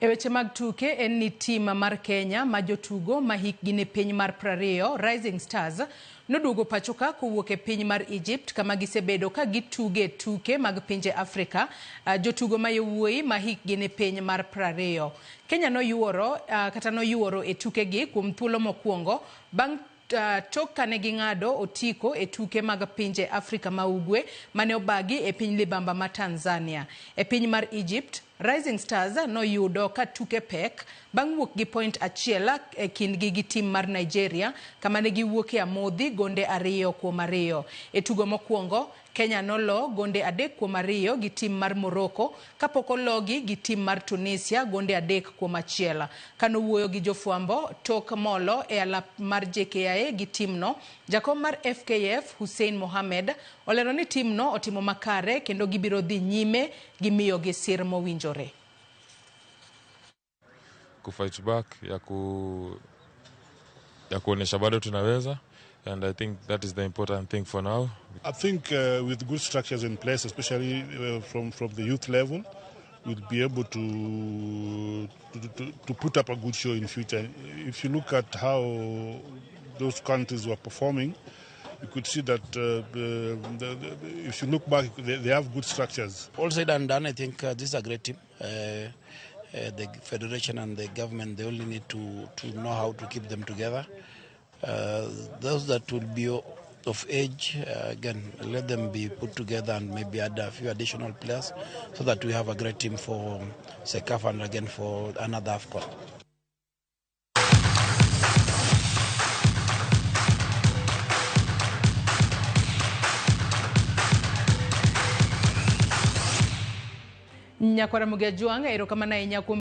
E weche mag tuke en ni tim mar Kenya ma jotugo ma hikgi ni piny mar 20 Rising Stars noduogo pachoka kowuok e piny mar Egypt kama gisebedo ka gituge tuke mag pinje Afrika. Jotugo ma yowuoyi ma hikgi ni piny mar 20. Kenya noyuoro kata noyuoro e tukegi kuom thuolo mokwongo bang' tok kane ging'ado otiko e tuke mag pinje Afrika ma Ugwe mane obagi e piny libamba ma Tanzania. E piny mar Egypt, Rising Stars noyudo ka tuke pek bang' wuok gi point achiel e kindgi gi tim mar Nigeria kama ne giwuoke amodhi gonde 2-2. E tugo mokwongo, Kenya nolo gonde 3-2 gi tim mar Morocco kapok ologi gi tim mar Tunisia gonde 3-1. Kanowuoyo gi jofwambo tok molo e alap mar JKIA gi timno, jakom mar FKF Hussein Mohamed olero ni timno otimo makare kendo gibiro dhi nyime gi miyogi sir mowinjore. Kufight back ya kuonyesha bado tunaweza, and I think that is the important thing for now. I think with good structures in place, especially from the youth level, we'll be able to put up a good show in future. If you look at how those countries were performing, you could see that if you look back, they have good structures. All said and done, I think this is a great team. The federation and the government, they only need to know how to keep them together. Those that will be of age, again, let them be put together and maybe add a few additional players so that we have a great team for CECAFA and again for another AFCON. Nyakwara Mugia Jwang', erokamano ahinya kuom